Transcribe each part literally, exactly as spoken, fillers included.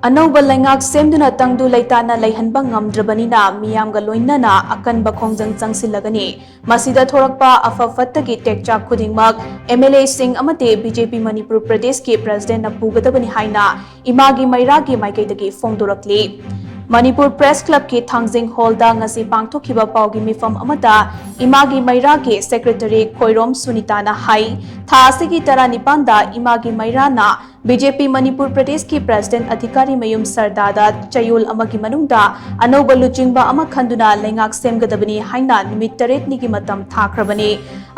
ꯑꯅꯧꯕ ꯂꯩꯉꯥꯛ ꯁꯦꯝꯗꯨꯅ ꯇꯪꯗꯨ ꯂꯩꯇꯥꯅ ꯂꯩꯍꯟꯕ ꯉꯝꯗ꯭ꯔꯕꯅꯤꯅ ꯃꯤꯌꯥꯝꯒ ꯂꯣꯏꯅꯅ ꯑꯀꯟꯕ ꯈꯣꯡꯖꯪ ꯆꯪꯁꯤꯜꯂꯒꯅꯤ꯫ ꯃꯁꯤꯗ ꯊꯣꯔꯛꯄ ꯑꯐ ꯐꯠꯇꯒꯤ ꯇꯦꯛꯆꯥꯛ ꯈꯨꯗꯤꯡꯃꯛ ꯑꯦꯝ ꯑꯦꯜ ꯑꯦꯁꯤꯡ ꯑꯃꯗꯤ ꯕꯤ ꯖꯦ ꯄꯤ ꯃꯅꯤꯄꯨꯔ ꯄ꯭ꯔꯗꯦꯁꯀꯤ ꯄ꯭ꯔꯁꯤꯗꯦꯟꯠꯅ ꯄꯨꯒꯗꯕꯅꯤ ꯍꯥꯏꯅ ꯏꯃꯥꯒꯤ ꯃꯩꯔꯥꯒꯤ ꯃꯥꯏꯀꯩꯗꯒꯤ ꯐꯣꯡꯗꯣꯔꯛꯂꯤ꯫ ꯃꯅꯤꯄꯨꯔ ꯄ꯭ꯔꯦꯁ ꯀ꯭ꯂꯕꯀꯤ ꯊꯥꯡꯖꯤꯡ ꯍꯣꯜꯗ ꯉꯁꯤ ꯄꯥꯡꯊꯣꯛꯈꯤꯕ ꯄꯥꯎꯒꯤ ꯃꯤꯐꯝ ꯑꯃꯗ ꯏꯃꯥꯒꯤ ꯃꯩꯔꯥꯒꯤ ꯁꯦꯀ꯭ꯔꯦꯇꯔꯤ ꯈꯣꯏꯔꯣꯝ ꯁꯨꯅꯤꯇꯥꯅ ꯍꯥꯏ, ꯊꯥ ꯑꯁꯤꯒꯤ ꯇꯔꯥꯅꯤꯄꯥꯟꯗ ꯏꯃꯥꯒꯤ ꯃꯩꯔꯥꯅ ꯕꯤ ꯖꯦ ꯄꯤ ꯃꯅꯤꯄꯨꯔ ꯄ꯭ꯔꯗꯦꯁꯀꯤ ꯄ꯭ꯔꯁꯤꯗꯦꯟꯠ ꯑꯙꯤꯀꯥꯔꯤ ꯃꯌꯨꯝ ꯁꯔꯗꯥꯗ ꯆꯌꯣꯜ ꯑꯃꯒꯤ ꯃꯅꯨꯡꯗ ꯑꯅꯧꯕ ꯂꯨꯆꯤꯡꯕ ꯑꯃ ꯈꯟꯗꯨꯅ ꯂꯩꯉꯥꯛ ꯁꯦꯝꯒꯗꯕꯅꯤ ꯍꯥꯏꯅ ꯅꯨꯃꯤꯠ ꯇꯔꯦꯠꯅꯤꯒꯤ ꯃꯇꯝ ꯊꯥꯈ꯭ꯔꯕꯅꯤ꯫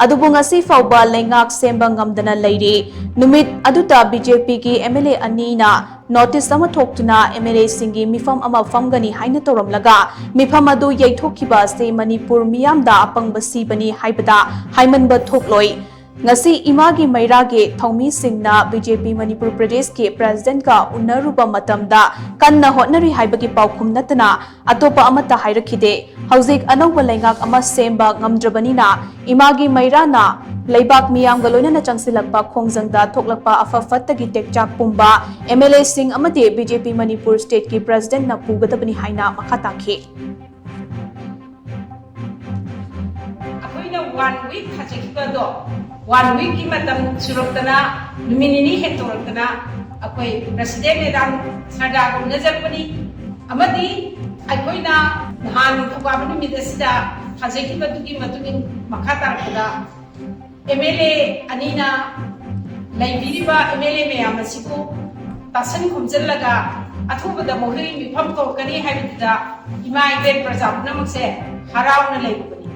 ꯑꯗꯨꯕꯨ ꯉꯁꯤ ꯐꯥꯎꯕ ꯂꯩꯉꯥꯛ ꯁꯦꯝꯕ ꯉꯝꯗꯅ ꯂꯩꯔꯤ꯫ ꯅꯨꯃꯤꯠ ꯑꯗꯨꯗ ꯕꯤ ꯖꯦ ꯄꯤꯒꯤ ꯑꯦꯝ ꯑꯦꯜ ꯑꯦ ꯑꯅꯤꯅ ꯅꯣꯇꯤꯁ ꯑꯃ ꯊꯣꯛꯇꯨꯅ ꯑꯦꯝ ꯑꯦꯜ ꯑꯦꯁꯤꯡꯒꯤ ꯃꯤꯐꯝ ꯑꯃ ꯐꯝꯒꯅꯤ ꯍꯥꯏꯅ ꯇꯧꯔꯝꯂꯒ ꯃꯤꯐꯝ ꯑꯗꯨ ꯌꯩꯊꯣꯛꯈꯤꯕ ꯑꯁꯤ ꯃꯅꯤꯄꯨꯔ ꯃꯤꯌꯥꯝꯗ ꯑꯄꯪꯕ ꯁꯤꯕꯅꯤ ꯍꯥꯏꯕꯗ ꯍꯥꯏꯃꯟꯕ ꯊꯣꯛꯂꯣꯏ꯫ ꯉꯁꯤ ꯏꯃꯥꯒꯤ ꯃꯩꯔꯥꯒꯤ ꯊꯧꯃꯤꯁꯤꯡꯅ ꯕꯤ ꯖꯦ ꯄꯤ ꯃꯅꯤꯄꯨꯔ ꯄ꯭ꯔꯗꯦꯁꯀꯤ ꯄ꯭ꯔꯁꯤꯗꯦꯟꯠꯀ ꯎꯅꯔꯨꯕ ꯃꯇꯝꯗ ꯀꯟꯅ ꯍꯣꯠꯅꯔꯤ ꯍꯥꯏꯕꯒꯤ ꯄꯥꯎꯈꯨꯝ ꯅꯠꯇꯅ ꯑꯇꯣꯞꯄ ꯑꯃꯠꯇ ꯍꯥꯏꯔꯛꯈꯤꯗꯦ꯫ ꯍꯧꯖꯤꯛ ꯑꯅꯧꯕ ꯂꯩꯉꯥꯛ ꯑꯃ ꯁꯦꯝꯕ ꯉꯝꯗ꯭ꯔꯕꯅꯤꯅ ꯏꯃꯥꯒꯤ ꯃꯩꯔꯥꯅ ꯂꯩꯕꯥꯛ ꯃꯤꯌꯥꯝꯒ ꯂꯣꯏꯅꯅ ꯆꯪꯁꯤꯜꯂꯛꯄ ꯈꯣꯡꯖꯪꯗ ꯊꯣꯛꯂꯛꯄ ꯑꯐ ꯐꯠꯇꯒꯤ ꯇꯦꯛꯆꯥꯛ ꯄꯨꯝꯕ ꯑꯦꯝ ꯑꯦꯜ ꯑꯦꯁꯤꯡ ꯑꯃꯗꯤ ꯕꯤ ꯖꯦ ꯄꯤ ꯃꯅꯤꯄꯨꯔ ꯁ꯭ꯇꯦꯠꯀꯤ ꯄ꯭ꯔꯁꯤꯗꯦꯟꯠꯅ ꯄꯨꯒꯗꯕꯅꯤ ꯍꯥꯏꯅ ꯃꯈꯥ ꯇꯥꯈꯤ꯫ ꯑꯩꯈꯣꯏꯅ ꯋꯥꯟ ꯋꯤꯛ ꯊꯥꯖꯈꯤꯕꯗꯣ, ꯋꯥꯟ ꯋꯤꯛꯀꯤ ꯃꯇꯝ ꯁꯨꯔꯛꯇꯅ, ꯅꯨꯃꯤꯠ ꯅꯤꯅꯤ ꯍꯦꯟꯗꯣꯔꯛꯇꯅ ꯑꯩꯈꯣꯏ ꯄ꯭ꯔꯁꯤꯗꯦꯟꯠ ꯃꯦꯗꯥꯝ ꯁꯔꯗꯥꯒ ꯎꯅꯖꯔꯛꯄꯅꯤ꯫ ꯑꯃꯗꯤ ꯑꯩꯈꯣꯏꯅ ꯅꯍꯥꯟ ꯅꯤꯡꯊꯧꯀꯥꯕ ꯅꯨꯃꯤꯠ ꯑꯁꯤꯗ ꯊꯥꯖꯈꯤꯕꯗꯨꯒꯤ ꯃꯇꯨꯡ ꯏꯟ ꯃꯈꯥ ꯇꯥꯔꯛꯄꯗ ꯑꯦꯝ ꯑꯦꯜ ꯑꯦ ꯑꯅꯤꯅ ꯂꯩꯕꯤꯔꯤꯕ ꯑꯦꯝ ꯑꯦꯜ ꯑꯦ ꯃꯌꯥꯝ ꯑꯁꯤꯕꯨ ꯇꯥꯁꯟ ꯈꯣꯝꯖꯤꯜꯂꯒ ꯑꯊꯨꯕꯗ ꯃꯈꯣꯏꯒꯤ ꯃꯤꯐꯝ ꯀꯧꯔꯛꯀꯅꯤ ꯍꯥꯏꯕꯗꯨꯗ ꯏꯃꯥ ꯏꯕꯦꯟ ꯄ꯭ꯔꯖꯥ ꯄꯨꯝꯅꯃꯛꯁꯦ ꯍꯔꯥꯎꯅ ꯂꯩꯔꯨꯕꯅꯤ꯫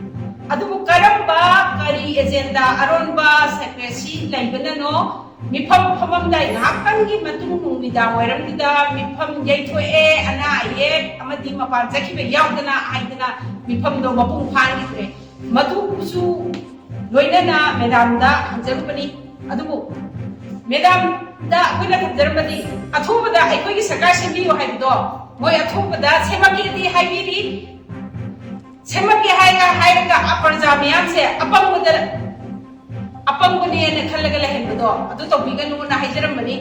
ꯑꯗꯨꯕꯨ ꯀꯔꯝꯕ ꯀꯔꯤ ꯑꯦꯖꯦꯟꯗꯥ ꯑꯔꯣꯟꯕ ꯁꯦꯀ꯭ꯔꯦꯁꯤ ꯂꯩꯕꯅꯅꯣ ꯃꯤꯐꯝ ꯐꯝꯃꯝꯗꯥꯏ ꯉꯥꯏꯍꯥꯛꯇꯪꯒꯤ ꯃꯇꯨꯡ ꯅꯨꯃꯤꯗꯥꯡ ꯋꯥꯏꯔꯝꯗꯨꯗ ꯃꯤꯐꯝ ꯌꯩꯊꯣꯛꯑꯦ, ꯑꯅꯥ ꯑꯌꯦꯛ ꯑꯃꯗꯤ ꯃꯄꯥꯟ ꯆꯠꯈꯤꯕ ꯌꯥꯎꯗꯅ ꯍꯥꯏꯗꯅ ꯃꯤꯐꯝꯗꯣ ꯃꯄꯨꯡ ꯐꯥꯍꯟꯈꯤꯗ꯭ꯔꯦ꯫ ꯃꯗꯨꯁꯨ ꯂꯣꯏꯅꯅ ꯃꯦꯗꯥꯝꯗ ꯍꯪꯖꯔꯨꯕꯅꯤ꯫ ꯑꯗꯨꯕꯨ ꯃꯦꯗꯥꯝꯗ ꯑꯩꯈꯣꯏꯅ ꯊꯝꯖꯔꯝꯕꯗꯤ ꯑꯊꯨꯕꯗ ꯑꯩꯈꯣꯏꯒꯤ ꯁꯔꯀꯥꯔ ꯁꯦꯝꯕꯤꯌꯨ ꯍꯥꯏꯕꯗꯣ ꯃꯣꯏ ꯑꯊꯨꯕꯗ ꯁꯦꯝꯃꯛꯀꯦꯗꯤ ꯍꯥꯏꯕꯤꯔꯤ꯫ ꯁꯦꯝꯃꯛꯀꯦ ꯍꯥꯏꯔꯒ ꯍꯥꯏꯔꯒ ꯄ꯭ꯔꯖꯥ ꯃꯌꯥꯝꯁꯦ ꯑꯄꯪꯕꯗ ꯑꯄꯪꯕꯅꯦꯅ ꯈꯜꯂꯒ ꯂꯩꯍꯟꯕꯗꯣ ꯑꯗꯨ ꯇꯧꯕꯤꯒꯅꯨꯅ ꯍꯥꯏꯖꯔꯝꯕꯅꯤ꯫